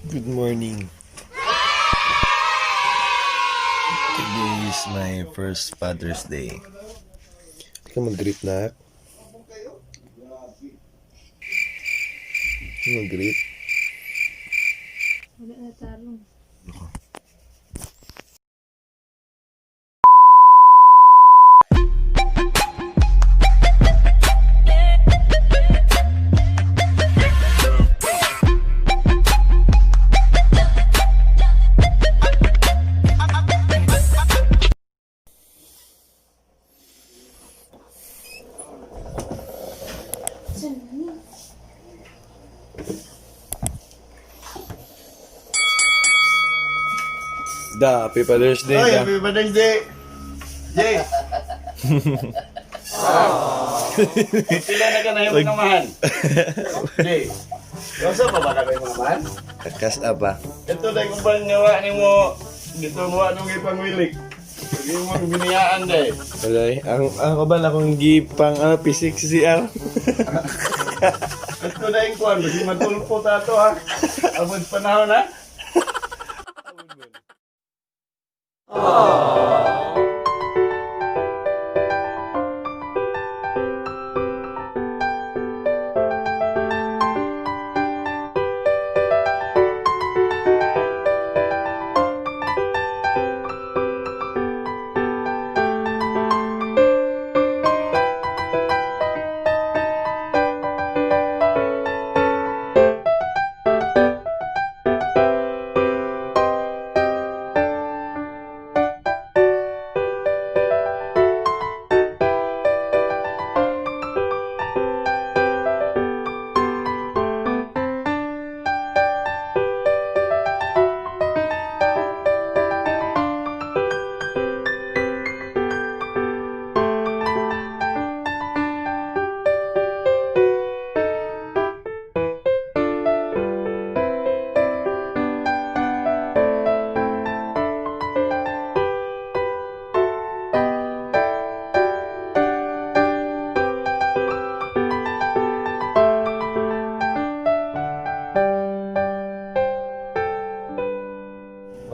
Good morning. Today is my first Father's Day. Ikaw mag-greet na. Ikaw mag-greet. Wala na tarong. Da, happy Father's Day. Ay, Da. happy Father's Day! Jay! Pila na ka na yung mga mahal? Jay, Rosa pa ba ka na yung mga mahal? Kakas apa. Ito na yung bang nga ni mo, dito mo anong ipangwilik. Hindi mo biniyaan day. Walay, ang kaban akong gipang ano, P6CR. Ito na yung kuwan, basi matulpo ta to ha. Abot panahon ha.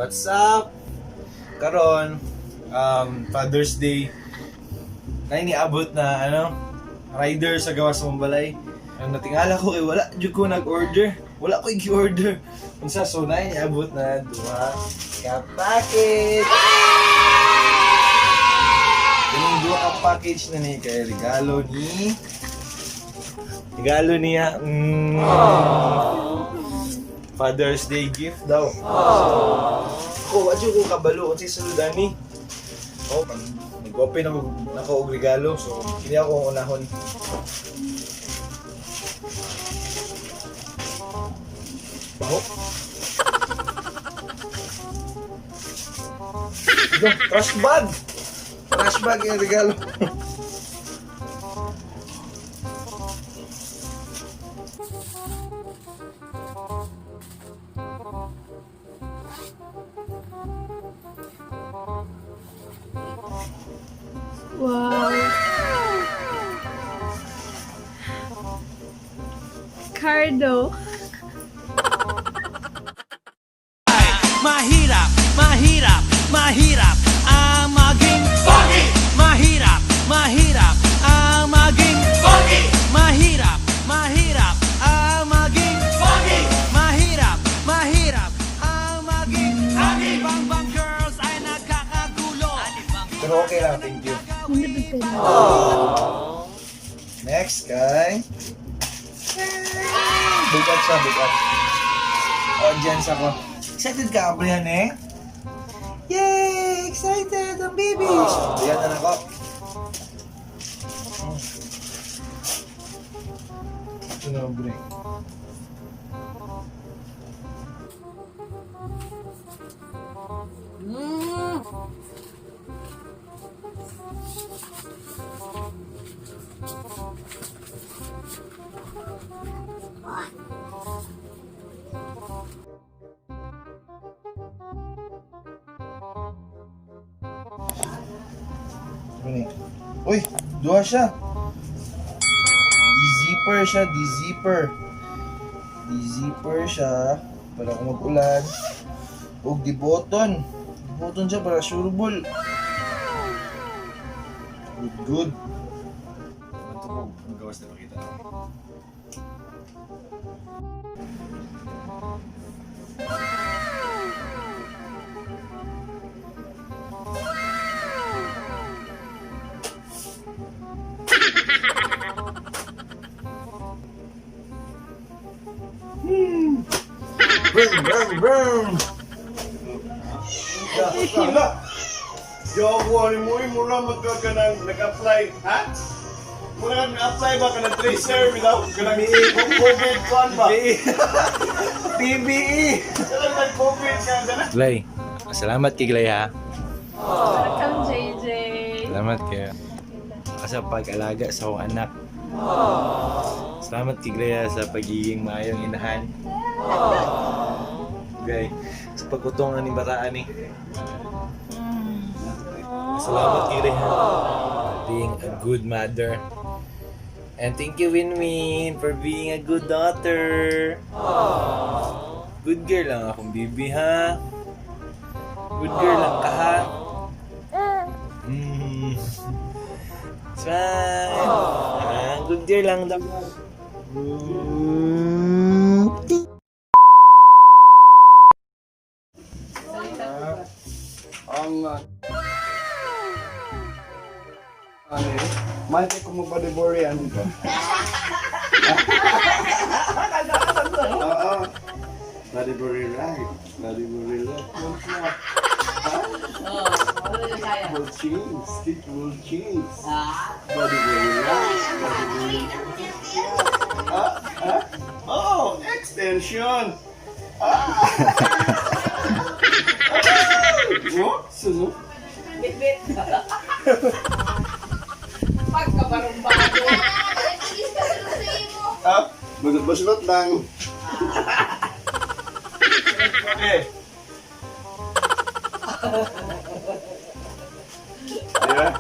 What's up? Karon, Father's Day. Na iniabot na ano, rider sa gawas mong balay. Ang natingala ko kay wala jud ko nag-order. Wala ko i-order. Unsa so na iniabot na duha ka package. Yung duha ka package na ni kay regalo ni regalo niya Father's Day gift daw. Ako, adyo ko kabalo unsay sulod ani. Oh, pag nag-open ako nako og regalo, so kini ako ang unahon. Baho. Ito, trash bag. Trash bag yung regalo. Wow. Cardo. Mahirap, mahirap, mahirap ang maging pogi. Mahirap, mahirap ang maging pogi. Mahirap, mahirap ang maging pogi. Mahirap, mahirap ang maging pogi. Bang bang girls ay nagkakagulo. Pero okay lang, thank you. Hindi pa pwede. Next kay Bukat siya, bukat. Audience ako. Excited ka, Abrihan eh? Yay! Excited ang babies! Ayan na ako. Ito na, Bre. Ano ni? Uy! Duha siya! Di-zipper siya, di-zipper. Di-zipper siya. Para kung mag-ulan. Og gibuoton. Gibuoton siya para sureball. Good, good. Ito po, magawas na makita. Vroom, vroom, vroom! Wala. Jowa ni mo, mura magka ka nang nag-apply, ha? Mura ka nag-apply ba ka ng tracer without ka ng COVID kuan ba? PBE! Kailan nag-COVID ka na? Glay, salamat kay Glay ha. Welcome, JJ. Salamat kay sa pag-alaga sa akong anak. Salamat kay Glay ha, sa pagiging maayong inahan. Glay, sa pagkutong ni bataan ni. Salamat kay Glay ha. Being a good mother. And thank you, Winwin, for being a good daughter. Good girl lang akong bibi, ha? Good girl lang ka, ha? Smile! Ah, good girl lang daw. Ang ano eh, may ko mo ba Deborian dito? Oo. Badibori right. Badibori left. Will change. It will change. Badibori right. Badibori left. Ah, ah. Oh, extension. Ah. Oh, suzo. Bit-bit. Pagkabarumbado. Ah, baslot lang. Okay. Yeah.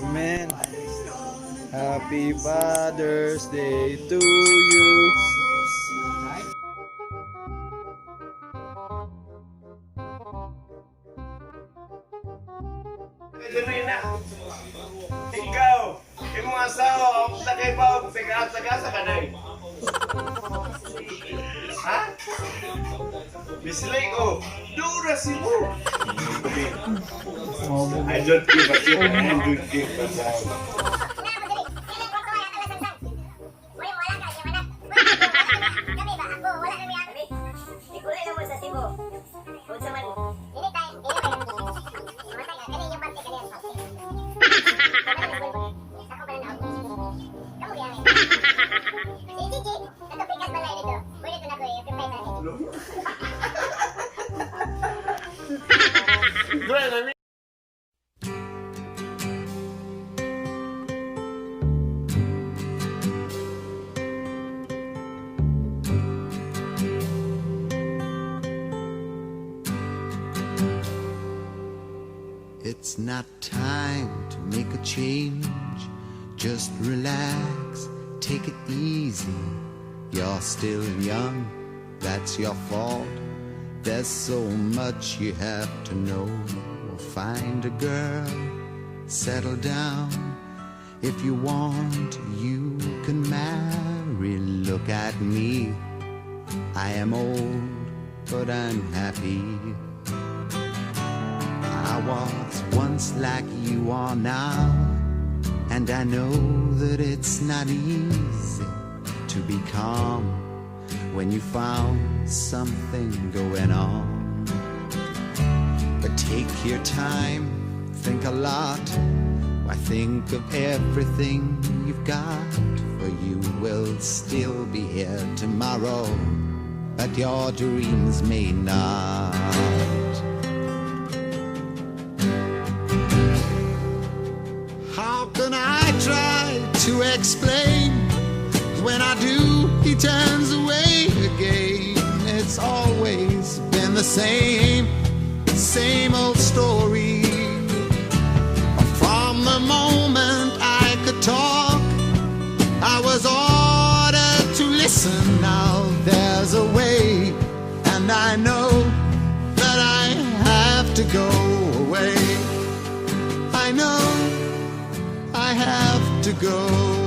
Amen. Happy Father's Day to you. Dili na. Ikaw, imong asawa, ang sakay pa, taga sa kanay. Ha? Mislay ko, dura si mo. I don't give a shit. I don't give a damn. It's not time to make a change. Just relax, take it easy. You're still young, that's your fault. There's so much you have to know. Find a girl, settle down. If you want, you can marry. Look at me. I am old, but I'm happy. I was once like you are now, and I know that it's not easy to be calm when you found something going on. But take your time, think a lot. Why, think of everything you've got, for you will still be here tomorrow, but your dreams may not. How can I try to explain? When I do, he turns away again. It's always been the same, same old story. From the moment I could talk, I was ordered to listen. Now I have to go.